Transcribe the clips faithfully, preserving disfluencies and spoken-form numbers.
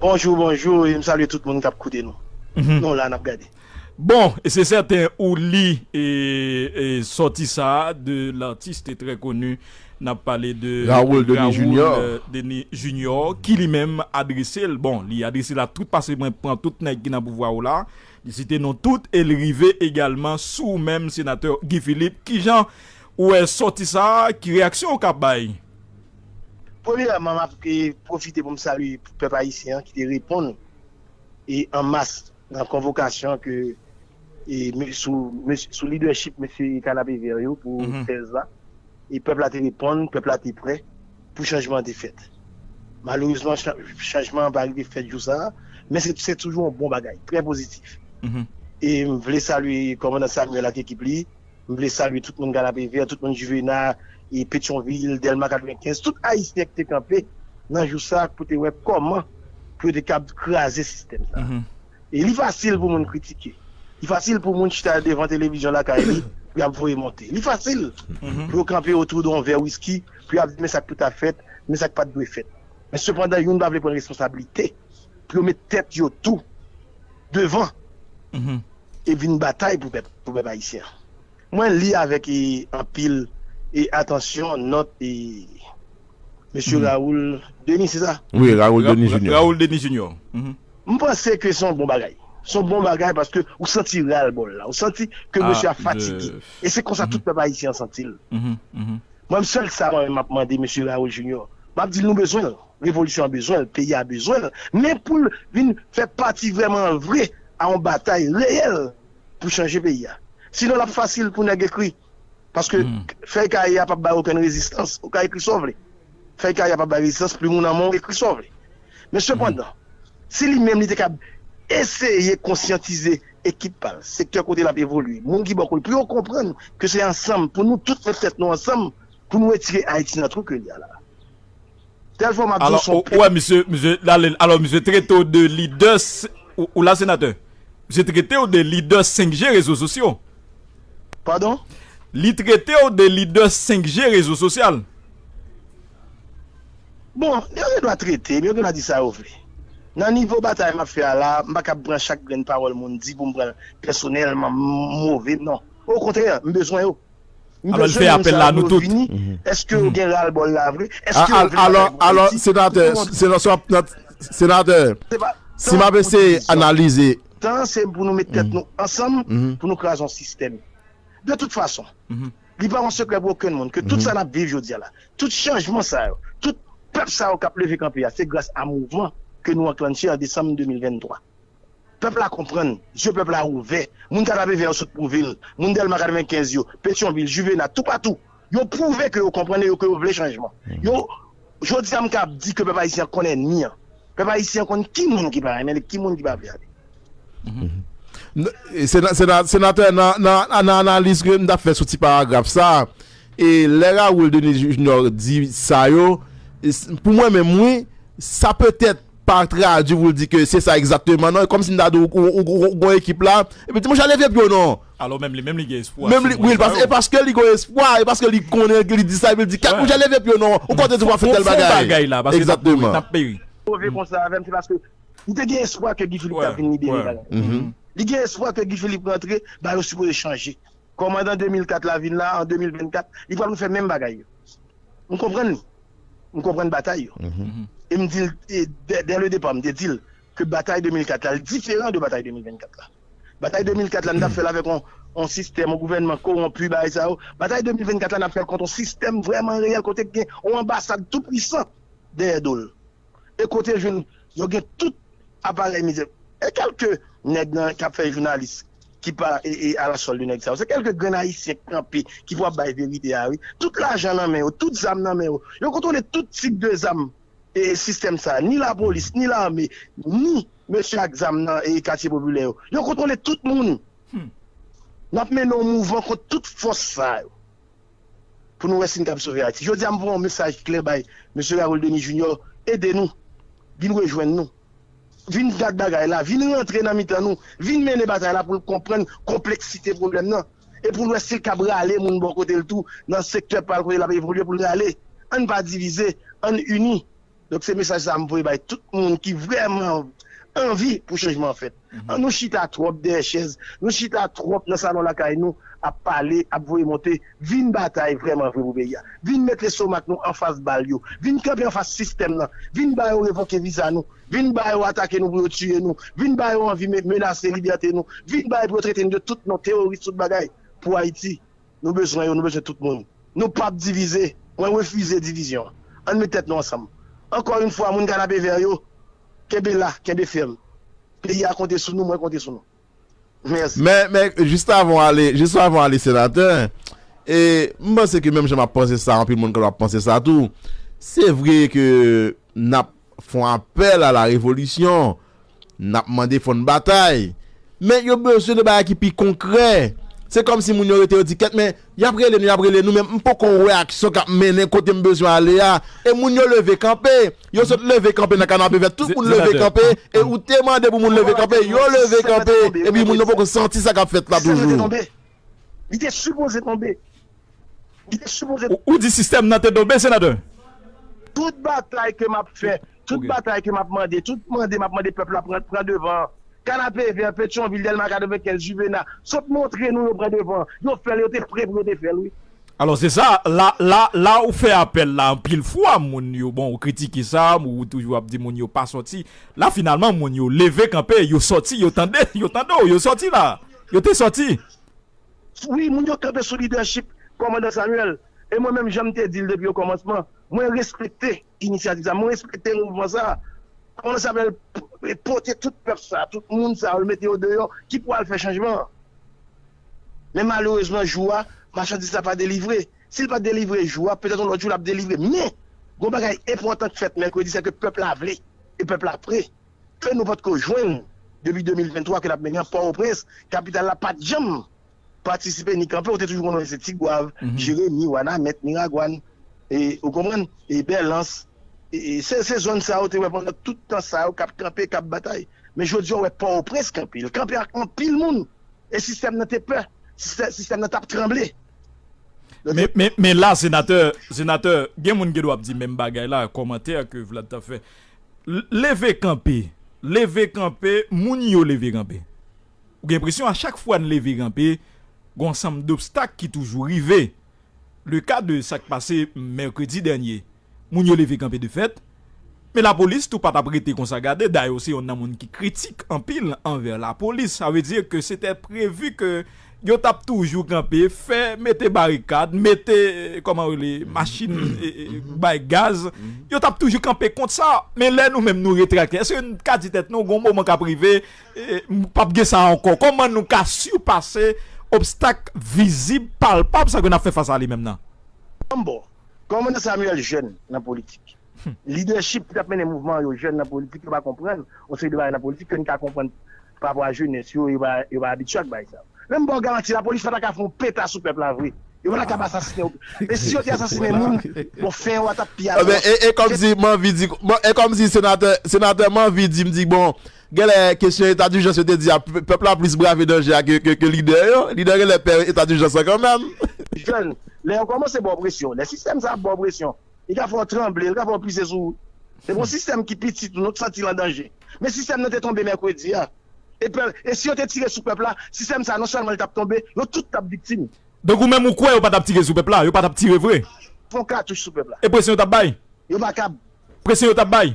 Bonjou, bonjou, e m salye tout moun k ap koute nou. Nou la, n ap gade. Bon, e se sèten ou li e, e sòti sa a de l'artiste très connu, n ap pale de Raoul Denis Junior. Denis Junior, ki li menm adrese l, bon, li adrese l a tout pase mwen pran tout nèg ki nan pouvwa ou la, li site non tout e l rive egalman sou menm senatè Guy Philippe. Kijan ou wè sòti sa a, ki reyaksyon ou ka bay? Premyèman, m ap pwofite pou m salye pèp ayisyen an ki te reponn e an mas nan konvokasyon ke e, sou, sou lidèchip mesye Kanapevè yo pou sèz la. E pèp la te reponn, pèp la te prè pou chanjman an te fèt. Malerezman, chanjman an pa rive fèt jou sa a, men se toujou yon bon bagay, trè pozitif. E m vle salye kòmandan Samuel ak ekip li, m vle salye tout moun Kanapevè, tout moun Juvena, e Petyonvil, Dèlma katrevenkenz, tout Ayisyen ki te kanpe nan jou sa a pou te wè kòman pou yo te kab kraze sistèm sa a. E li fasil pou moun kritike. Li fasil pou moun chita devan televizyon lakay li pou y ap voye monte. Li fasil pou yo kanpe otou de yon vè wiski pou y ap di men sa k pou ta fèt, men sa k pa t dwe fèt. Men sepandan, youn pa vle pran responsablite pou yo met tèt yo tou devan e vin batay pou pèp, pou pèp ayisyen an. Mwen li avèk e, anpil e, atansyon nòt e, mesye Raoul Denis, se sa? Wi, Raoul Denis Junior. Raoul Denis Junior. M panse ke se yon bon bagay. Se yon bon bagay paske ou santi ras-le-bol la. Ou santi ke mesye a fatige. E se konsa tout pèp ayisyen an santi l. Mwen, m sèl sa mwen menm m ap mande mesye Raoul Junior. M ap di l nou bezwen l. Revolisyon an bezwen l. Peyi a bezwen l. Men pou l vin fè pati vrèman vre a yon batay reyèl pou chanje peyi a. Sinon, l ap fasil pou nèg ekri. Paske fèy kaye a p ap bay okenn rezistans. Ou ka ekri sa w vle. Fèy kaye a p ap bay rezistans, plim ou nan men w, ekri sa w vle. Men sepandan, si li menm li te kab eseye konsyantize ekip pa l, sektè kote l ap evolye, moun ki bò kote, pou yo konprann ke se ansanm, pou nou tout met tèt nou ansanm, pou nou retire Ayiti nan twou ke li a la. Tèl fwa m ap di w se yon pèp. Alò, misye, misye, alò, misye trete w de lidè, ou la, senatè? Misye trete w de lidè senk G rezo sosyo. Padon? Li trete w de lidè senk G rezo sosyal. Bon, yo gen dwa trete m, yo gen dwa di sa yo vle. Nan nivo batay m ap fè a la, m pa kab pran chak grenn pawòl moun di pou m pran l pèsonèlman, m move, non. Okontrè, m bezwen yo. Alò, l fè apèl la nou tout. Èske yo gen ras-le-bol la vre? Èske yo vle batay pou Ayiti? Alò, senatè, senatè, si m ap eseye analize. Tan se pou nou met tèt nou ansanm pou nou kraze yon sistèm. De tout fason, li pa yon sekrè pou okenn moun ke tout sa n ap viv jodi a la, tout chanjman sa yo, tout pèp sa yo k ap leve kanpe a, se gras a mouvman ke nou anklanche an desanm de mil venntwa. Pèp la konprann, zye pèp la ouvè. Moun Kanapevè yo sot pwouve l. Moun Dèlma katrevenkenz yo, Petyonvil, Juvena, toupatou. Yo pwouve ke yo konprann e yo ke yo vle chanjman. Yo, jodi a m ka ap di ke pèp ayisyen an konn ènmi an. Pèp ayisyen an konn ki moun ki pa renmen li, ki moun ki pa vle ale. Senatè, nan analiz ke m t ap fè sou ti paragraf sa, e lè Raoul Denis Junior di sa yo, pou mwen menm wi, sa petèt pa tradui pou l di ke se sa egzakteman non, kòmsi m ta di w ou gon ekip la epi di monchè leve pye w non. Alò menm li menm li gen espwa. Menm li wi, e paske li gon espwa, e paske li konnen li di sa epi l di kèk monchè leve pye w non, ou konn di w ap fè tèl bagay. Egzakteman. N ap peri. Pwouve konsa avè m se paske li te gen espwa ke Guy Philippe t ap vin libere bagay. Li gen espwa ke Guy Philippe rantre bagay yo sipoze chanje. Kòmandan de mil kat la vin la an de mil vennkat, li pral fè menm bagay yo. M konprann li. M konprann batay yo. E m di l, dè le depa, m te di l ke batay de mil kat la, l diferan de batay de mil vennkat la. Batay de mil kat la, n t ap fè l avèk yon, yon sistèm, yon gouvènman kowonpi, bagay sa yo. Batay de mil vennkat la, n ap fè l kont yon sistèm vrèman reyèl, kote gen yon anbasad tou pwisan dèyè do l. E kote jwenn, yo gen tout aparèy militè. E kèlke nèg nan k ap fè jounalis ki pa e, e alasòl de nèg sa yo. Se kèlke grenn ayisyen k kanpe ki pou ap bay verite a wi. Tout lajan nan men yo, tout zam nan men yo. Yo kontwole tout tip de zam e sistèm sa. Ni lapolis, ni lame, ni mesye ak zam nan e katye popilè yo. Yo kontwole tout moun. N ap mennen yon mouvman kont tout fòs sa yo. Pou nou wè si n kab sove Ayiti. Jodi a m voye yon mesaj klè bay mesye Raoul Denis Junior, ede nou, vin rejwenn nou. Vin gad bagay la, vin rantre nan mitan nou, vin mennen batay la pou l konprann konpleksite pwoblèm nan. E pou l wè si l kab rale moun bò kote l tou, nan sektè pa l kote l ap evolye pou l rale. Ann pa divize, ann ini. Donk, se mesaj sa a m voye bay tout moun ki vrèman anvi pou chanjman an fèt. An nou chita twòp dèyè chèz, nou chita twòp nan salon lakay nou, ap pale, ap voye monte. Vin batay vrèman vre pou peyi a. Vin met lestomak nou anfas bal yo. Vin kanpe anfas sistèm nan. Vin ba yo revoke viza nou. Vin ba yo atake nou pou yo tiye nou. Vin ba yo anvi me- menase libète nou. Vin ba yo pou yo trete nou de tout non, teworis, tout bagay. Pou Ayiti, nou bezwen yo, nou bezwen tout moun. Nou p ap divize. Mwen refize divizyon. Ann met tèt nou ansanm. Ankò yon fwa, moun Kanapevè yo, kenbe la, kenbe fèm. Peyi a konte sou nou, mwen konte sou nou. Mèsi. Men, men, jis avan w ale, jis avan w ale, senatè, e m panse ke menm jan m ap panse sa, anpil moun konn ap panse sa tou. Se vre ke n ap fè yon apèl a la revolisyon, n ap mande fò n batay. Men yo bezwen de bagay ki pi konkrè. Se kòmsi moun yo rete, yo di, kèt, men y ap rele nou, y ap rele nou, men m poko wè aksyon k ap mennen kote m bezwen ale a. E moun yo leve kanpe. Yo sot leve kanpe nan Kanapevè. Tout moun leve kanpe. E ou te mande pou moun leve kanpe. Yo leve kanpe. Epi moun yo poko santi sa k ap fèt la toujou. Li te sipoze tonbe. Li te sipoze. Ou di sistèm nan te tonbe, senatè? Tout batay ke m ap fè, tout batay ke m ap mande, tout mande m ap mande pèp la pran, pran devan. Kanapevè, Petyonvil, Dèlma katrevenkenz, Jivena, sot montre nou yo pran devan. Yo fè l, yo te pre pou yo te fè l, wi. Alò, se sa, la, la, la ou fè apèl la, anpil fwa, moun yo, bon, ou kritike sa, ou toujou ap di moun yo pa sòti. La, finalman, moun yo leve kanpe, yo sòti, yo tande, yo tande w, yo sòti la. Yo te sòti. Wi, moun yo kanpe sou lidèchip kòmandan Samuel. E mwen menm, jan m te di l depi okòmansman, mwen respekte inisyativ sa, mwen respekte mouvman sa. Kòmandan Samuel pote tout pèp sa, tout moun sa yo, l mete yo deyò, ki pou al fè chanjman an. Men malerezman, jou a, machandiz la pa delivre. Si l pa delivre jou a, petèt yon lòt jou l ap delivre. Men, gon bagay enpòtan k fèt mèkredi, se ke pèp la vle, e pèp la pre. Ke nou potko jwenn depi de mil venntwa ke n ap mennen an Pòtoprens, kapital la pa t janm patisipe ni kanpe, ou te toujou konn wè se Tigwav, Jeremi, Wanament, Miragwàn, e, ou konprann, e Bèlans, e, e se, se zòn sa yo te wè pandan tout tan sa yo k ap kanpe, k ap batay. Men jodi a w wè Pòtoprens kanpe, l kanpe ak anpil moun, e sistèm nan te pè, sistè-, sistèm nan t ap tranble. Men, men, men la, senatè, senatè, gen moun gen dwa ap di menm bagay la, kòmantè ke Vlad t ap fè. L-, leve kanpe, leve kanpe, moun yo leve kanpe. Ou gen enpresyon a chak fwa n leve kanpe, gen yon ansanm dobstak ki toujou rive. Le ka de sa k pase mèkredi dènye. Moun yo leve kanpe de fèt, men lapolis tou pa t ap rete konsa gade. Dayè, w se yonn nan moun ki kritik anpil anvè lapolis. Sa vle di ke se te previ ke yo t ap toujou kanpe, fè, mete barikad, mete, kòman rele, machin, e, e, bay gaz. Yo t ap toujou kanpe kont sa. Men lè nou menm nou retrakte, èske n ka di tèt nou, gon moman k ap rive, e, p ap gen sa ankò? Kòman nou ka sipase obstak vizib, palpab, sa ke n ap fè fas a li menm nan? Bon, kòmandan Samuel jèn nan politik. Lidèchip ki t ap mennen mouvman an yo jèn nan politik, yo pa konprann yon seri de bagay nan politik ke n ka konprann pa rapò a jenès yo, yo pa, yo pa abitye ak bagay sa yo. Men m ba w garanti, lapolis pa ta ka fè yon peta sou pèp la vre. Yo pa ta kab asasinen. E si yo te asasinen moun, bon, fen yo a t ap pi alò. E, e kòmsi m anvi di, e kòmsi senatè, senatè m anvi di, m di, bon, genlè kesyon eta dijans yo te di a, pèp la plis brave danje a ke, ke, ke lidè yo. Lidè genlè pè eta dijans lan kanmenm. Jèn, lè yo kòmanse ba w presyon, lè sistèm sa ap ba w presyon, li ka fè w tranble, li ka fè w pise sou ou. Se yon sistèm ki piti tou, nou t santi l an danje. Men sistèm nan te tonbe mèkredi a. E pè-, e si yo te tire sou pèp la, sistèm sa non sèlman li t ap tonbe, yo tout t ap viktim. Donk ou menm ou kwè yo pa t ap tire sou pèp la, yo pa t ap tire vre? Fè yon katouch sou pèp la. E presyon yo t ap bay? Yo pa kab. Presyon yo t ap bay?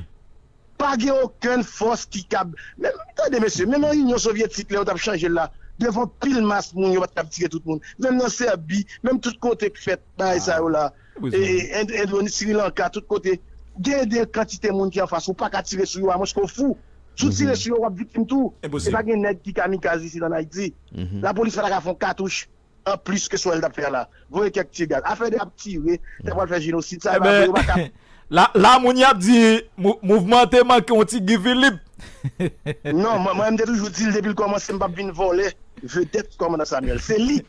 Pa gen okenn fòs ki kab. Menm, tande mesye, menm an Inyon Sovyetik, lè yo t ap chanje l la, devan pil mas moun, yo pa t kab tire tout moun. Menm nan Sèbi, menm tout kote k fèt bagay sa yo la. E, End-, Endoni, Sri Lanka, tout kote. Gen de kantite moun ki anfas ou, pa ka tire sou yo, amwenske w fou. Si w tire sou yo, w ap viktim tou. E pa gen nèg ki kamikaz isit an Ayiti. Lapolis pa ta ka fè yon katouch an plis ke sa w wè l t ap fè a la. Voye kèk ti gaz. Afè de ap tire, ta pral fè jenosid, sa e pa vre, yo pa ka. La, la, moun y ap di, mou-, mouvman an te manke yon ti Guy Philippe. Non, mwen, mwen, m te toujou di l depi l kòmanse, m p ap vin vòlè vedèt kòmandan Samuel. Se li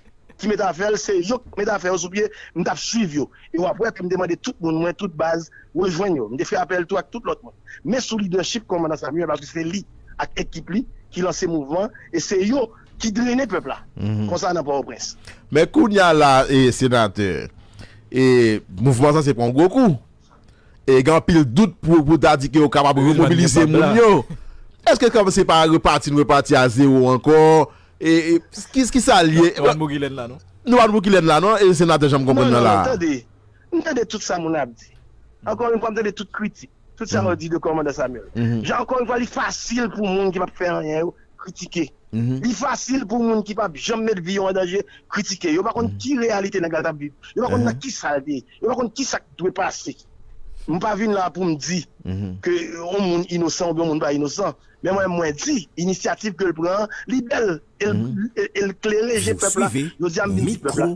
ki met afè l, se yo k met afè yo sou pye, m t ap swiv yo. E w ap wè ke m te mande tout moun mwen, tout baz, rejwenn yo. M te fè apèl tou ak tout lòt moun. Men sou lidèchip kòmandan Samuel, paske se li ak ekip li ki lanse mouvman, e se yo ki drennen pèp la. Konsa nan Pòtoprens. Men kounye a la, e, senatè, e, mouvman sa se pran yon gwo kou. E gen anpil dout pou, pou ta di ke yo kapab remobilize moun yo. Èske kòm se pa repati, n repati a zewo ankò? E, e ki, ki sa l ye? Nou pa nan bouk Gilèn la, non? Nou pa nan bouk Gilèn la, non? E senatè jan m konprann nan la. Non, non, non, tande. M tande tout sa moun ap di. Ankò yon fwa, m tande tout kritik. Tout sa yo di de kòmandan Samuel. Jan, ankò yon fwa, li fasil pou moun ki p ap fè anyen yo kritike. Li fasil pou moun ki p ap janm met vi yo an danje kritike. Yo pa konn ki reyalite nèg la t ap viv. Yo pa konn nan ki sa l te ye. Yo pa konn ki sa k dwe pase. M pa vin la pou m di ke yon moun inosan oubyen yon moun pa inosan. Men mwen, mwen di, inisyativ ke l pran an, li bèl. E l, e l, e l klere je pèp la. Jodi a, m vin di pèp la.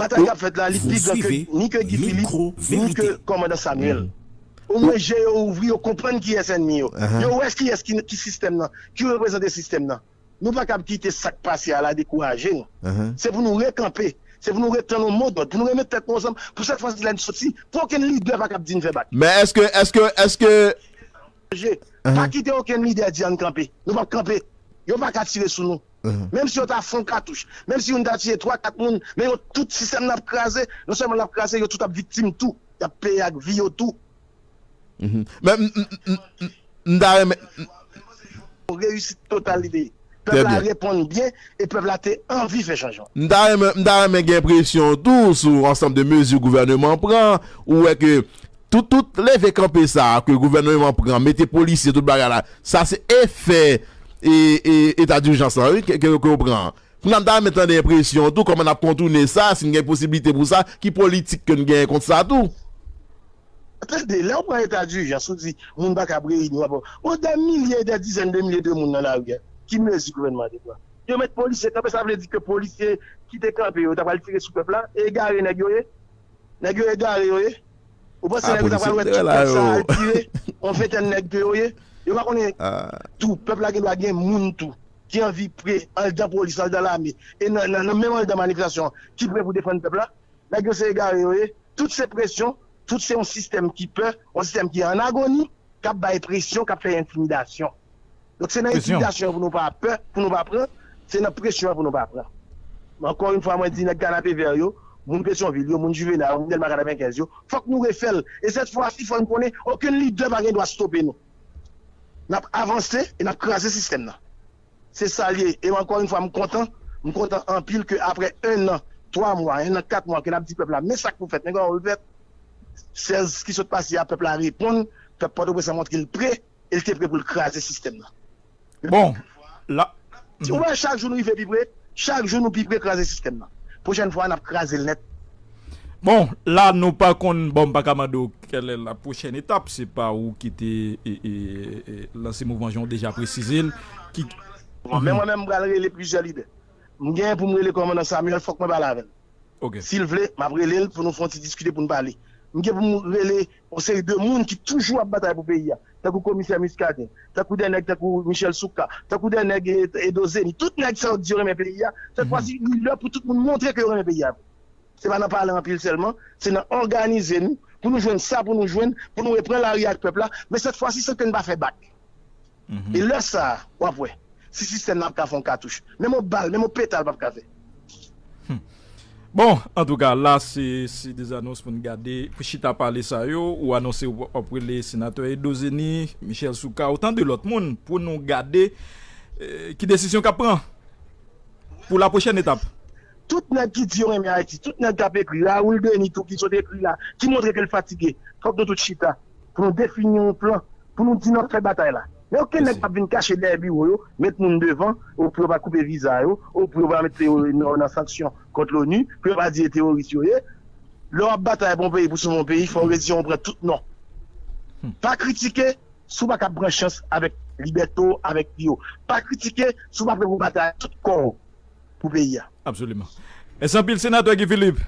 Batay k ap fèt la, li pi gran ke ni ke Guy Philippe, ni ke kòmandan Samuel. Omwen je yo ouvri, yo konprann kiyès ènmi yo. Yo wè kiyès ki, ki sistèm nan, ki reprezante sistèm nan. Nou pa kab kite sa k pase a la dekouraje nou. Se pou nou rekanpe. Se pou nou retann yon modòd, pou nou remèt tèt nou ansanm, pou sèt fwa si la n soti, pou okenn lidè pa kab di n fè bak. Men èske, èske, èske... Pa kite okenn lidè di ann kanpe. Nou p ap kanpe. Yo pa ka tire sou nou. Menm si yo ta fon katouch, menm si youn ta tiye twa, kat moun, men yo tout sistèm nan ap kraze. Non sèlman l ap kraze, yo tout ap viktim tou. Y ap peye ak vi yo tou. Men m, m, m, m, m ta renmen, m, reyisit total li te ye. Pèp la reponn byen e pèp la te anvi fè chanjman. M ta renmen, m ta renmen gen presyon tou sou ansanm de mezi gouvènman pran. Ou wè ke tout, tout leve kanpe sa a ke gouvènman pran, mete polisye, tout bagay la, sa se efè e, e, eta dijans lan, wi, ke, ke, ke yo pran. Kounye a m ta renmen tande enpresyon tou, kòman n ap kontounen sa, si n gen posiblite pou sa, ki politik ke n genyen kont sa tou. Tande, lè w pran eta dijans, ou di moun pa kab reyini, w ap, bon, dè milye, dè dizèn de milye de moun nan lari a. Ki mezi gouvènman an te pran? Yo met polisye kanpe, sa vle di ke polisye ki te kanpe yo, ta pral tire sou pèp la, e egare nèg yo ye? Nèg yo egare yo ye? Ou panse nèg yo ta pral wè tout pèp sa al tire? Yon ventèn nèg ke yo ye? Yo pa konnen tou, pèp la gen dwa gen moun tou, ki anvi pre andan polis, andan lame, e nan, nan, nan menm andan manifestasyon an, ki pre pou defann pèp la? Nèg yo se egare yo ye. Tout se presyon, tout se yon sistèm ki pè, yon sistèm ki an agoni, k ap bay presyon, k ap fè entimidasyon. Donk, se nan entimidasyon an pou nou pa pè, pou nou pa pran, se nan presyon an pou nou pa pran. Men ankò yon fwa, mwen di nèg Kanapevè yo, moun Petyonvil yo, moun Juvénal, moun Dèlma katrevenkenz yo, fòk nou refè l. E sèt fwa si, fò n konnen, okenn lidè pa gen dwa stope nou. N ap avanse e n ap kraze sistèm nan. Se sa l ye. E ankò yon fwa, m kontan. M kontan anpil ke apre en an, twa mwa, en an, kat mwa, ke n ap di pèp la, men sa k pou fèt, men kòman pou l fèt. Sèz ki sot pase a, pèp la reponn. Pèp Pòtoprens lan montre l pre, e l te pre pou l kraze sistèm nan. Bon, la. Ou wè, chak jou nou rive pi pre, chak jou nou pi pre kraze sistèm nan. Pwochèn fwa, n ap kraze l nèt. Bon, la nou pa konn, bon, m pa ka mande w kèl è la pwochèn etap, se pa ou ki te e, e, e, lanse mouvman jan w deja presize l. Ki... Bon, men mwen menm, m pral rele plizyè lidè. M genyen pou m rele kòmandan Samuel, fòk mwen pale avè l. Si l vle, m ap rele l pou nou fè yon ti diskite, pou n pale. M gen pou m rele yon seri de moun ki toujou ap batay pou peyi a, tankou komisè Muscadin, tankou de nèg tankou Michel Souka, tankou de nèg e, Edo Zeni, tout nèg sa yo di yo renmen peyi a. Sèt fwa si, li lè pou tout moun montre ke yo renmen peyi a. Se pa nan pale anpil sèlman, se nan òganize nou, pou nou jwenn sa pou nou jwenn, pou nou repran lari ak pèp la, men sèt fwa si, san ke n pa fè bak. E lè sa a, w ap wè si sistèm nan ap ka fè yon katouch. Menm yon bal, menm yon petal p ap ka fè. Bon, antouka, la se, se de zanons pou n gade, pou chita pale sa yo, ou anonse w ap rele senatè Edo Zeni, Michel Souka, otan de lòt moun pou nou gade, eh, ki desizyon k ap pran pou la pwochèn etap. Tout nèg ki di yo renmen Ayiti, tout nèg k ap ekri, Raoul Denis tou ki sot ekri la, ki montre ke l fatige, fòk nou tout chita pou nou defini yon plan, pou nou di n ap fè batay la. Men okenn nèg p ap vin kache dèyè biwo yo, met moun devan, ou pou yo pa koupe viza yo, ou pou yo pa mete yo nan, nan sanksyon kont loni, pou yo pa di e teworis yo ye. Lè w ap batay pou yon peyi, pou sove yon peyi, fò w redi yon pran tout non. Pa kritike si w pa ka pran chans avèk libète w, avèk vi w. Pa kritike si w pa pre pou batay tout kò w pou peyi a. Absoliman. Mèsi anpil, senatè Guy Philippe.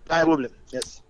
Pa gen pwoblèm. Mèsi.